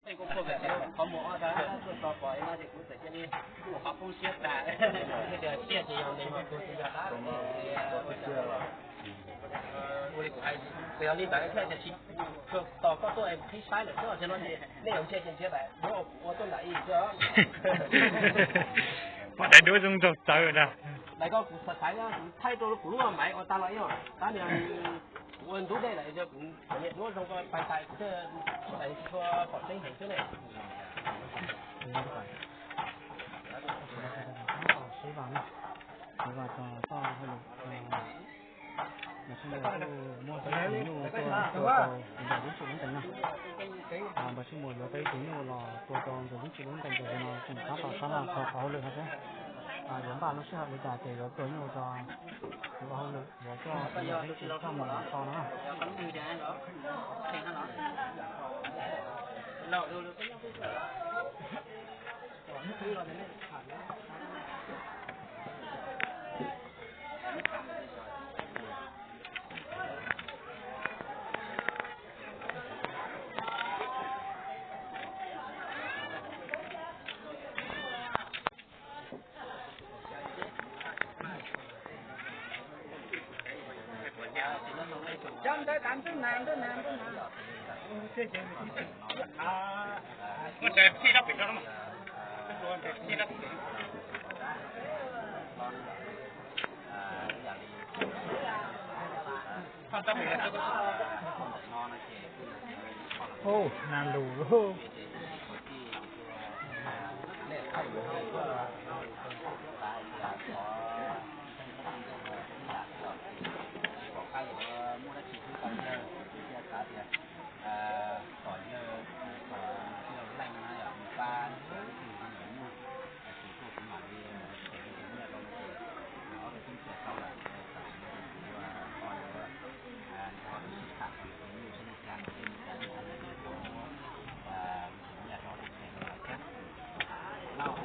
Qhov muag ob tag tuaj tso pom no ces kuv txawm cia li qhov poob siab tas. Tias tiag ces yog neeg mas kuv tsis yog dab. Ua li kuv hais, yog li ntawd thiaj tias tsis tos koj tuaj qhib saib lawm xwb, no nej yuav ntsia ces ntsia ntawm duab kuv ua tuaj ntawm ib xwb. Pom daim duab zoo nraug txawv na. Daim ko kuv xav xaiv, kuv thaij rau kuv lub maiv ua tag los ib yam, tab sis kuv ua ntub dej lawm, kuv niam duab zoo ko pais tas kuv thiaj tsis tshua pom tseeb heev xwb ne. Npawg Xyooj Muas yuav tau ib tug nyuj tuaj tua rau ntawm Yeeb Tsim lub ntees na. Npawg Xyooj Muas yuav tau ib tug nyuj los tua rau ntawm Yeeb Tsim lub ntees, ntawm no tseem tab tom sab laj kho qhov hauj lwm hov xwb. Yuav npaj lub sij hawm li cas ces yuav tua nyuj rau tus ua hauj lwm yuav coj Yeeb Tsim coj mus so no na. Ub, na lus. Tom yawg, tom tij laug Leej no yog nws pab ib tug me nyuam nyuj, ces tuaj kuv mam li them tus nyiaj rau no ces ob tug tub txiav tau lawm, tam sim no ces kuv ho nrog tus sib tham kom tus nyuj seb li cas, ces li cas li cas li tus nyiaj rau ob tug them no lawm thiab. Lauj,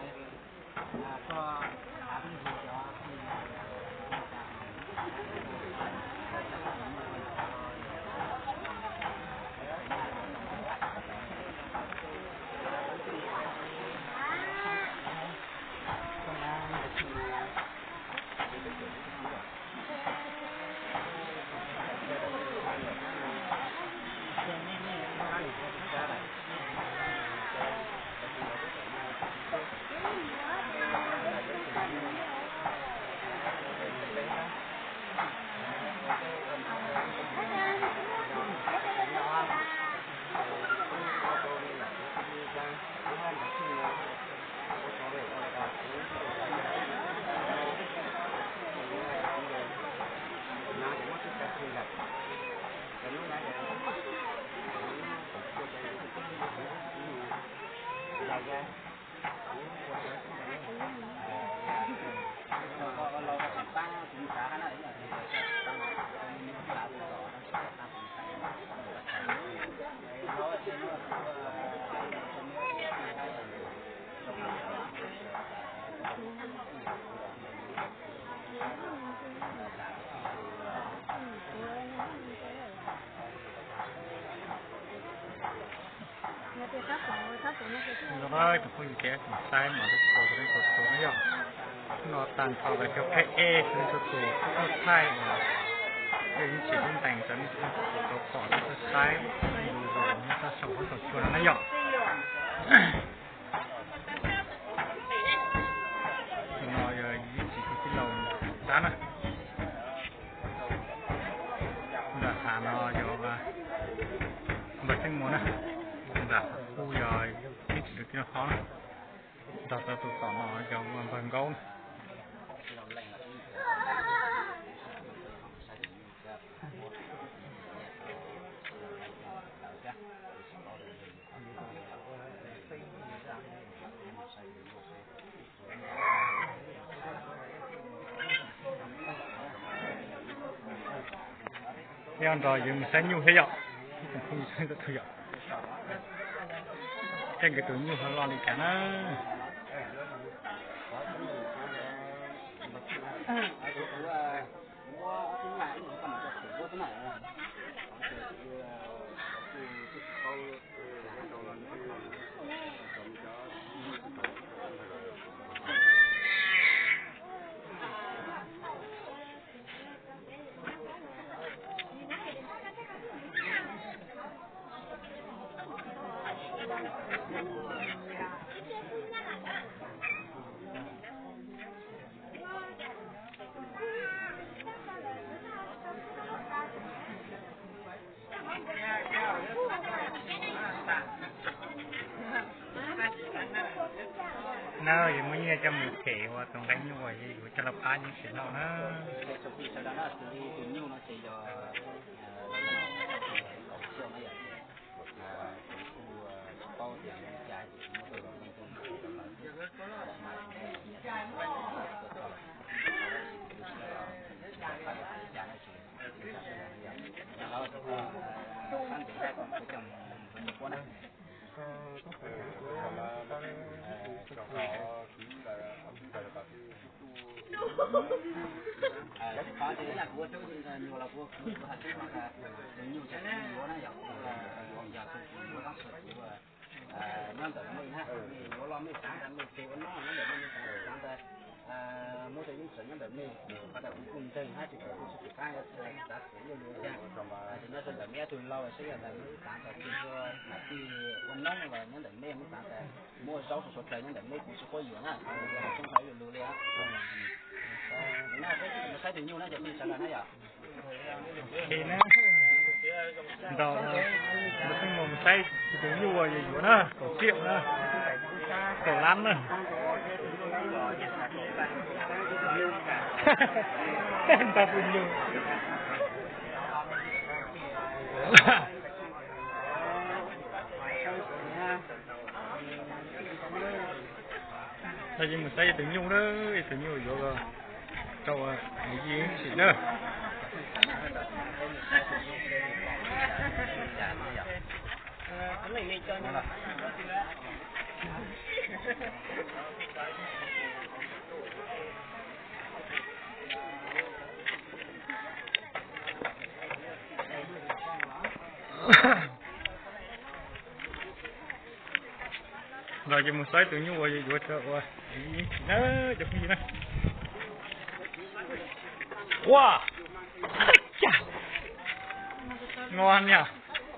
koj hnav peb hu cov Tus phooj ywg thiab tus saib mos teb tsis tau tus neeg tau tus no yog, no tag nrho lawv cov qheb ej tus neeg tau tus tub thaij, tej ib tsis lub ntees cov neeg tau pom tau saib, tus zus nyob rau saum huab saum cua no na yom. Tus no yog ib tsis tus tij laug Tsab na. Nram hav no yog npawg Xeeb Muas na. Nram hav qub yog ib tsis tus tij laug Hlob na. Nrog rau tus tom no yog npawg Nkaub na. Yog nrog yus mus saib nyuj thiab yom. Tus phooj ywg tau yom. Tej nkawd tus nyuj ho loj li cas na. Na, yuav muab nyiaj coj mus them ua tus nqaij nyuj uas yuav coj los pab nyob tsis noj na. Nyob ntawm mej na, mej yuav loj mej xav ntawd mej ua noj nyob ntawm mej, mej xav ntawd muab rau yeeb tsam nyob ntawm mej, qhov ntawd kuv kuj ntseeg hab, tes kuv kuj tsis tsis qab yuav txav xwm yuav lug thiab. Tes nyob rau ntawm mej ob tug laug saib yog ntawd mej xav ntawd tus ua nam tij ua noob los nyob ntawm mej, mej xav ntawd muaj zaub sawv dlawg nyob ntawm mej kuv tsis quab yuam na, tsis qab yuav lug li. Saib tus nyuj na cov phooj ywg sawv daws na yom. Nrog Npawg Xeeb Muas mus saib tus nyuj uas yuav yuav na, kaum tsiaj na, kaum lab na. Nrog tus nyuj. Nrog yeej mus saib tus nyuj na, tus nyuj yuav rau yeej tsim na. Los ces mus saib tus nyuj uas yuav rau ua yeej tsim na, cov phooj ywg na. Ua, ua,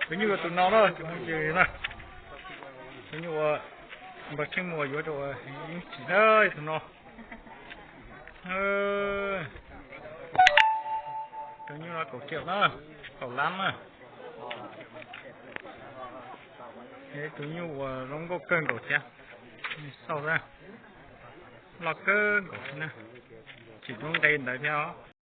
tus nyuj yog tus no na, cov phooj ywg na. Tus nyuj uas Npawg Xeeb Muas yuav rau ua yeej tsim na, tus no. Tus nyuj no kaum tsiaj na, kaum lab na. Tus nyuj uas zoo nkauj kawg nkaus thiab, xauj, loj kawg nkaus thiab na, tsim lub nqe ntawd thiab os.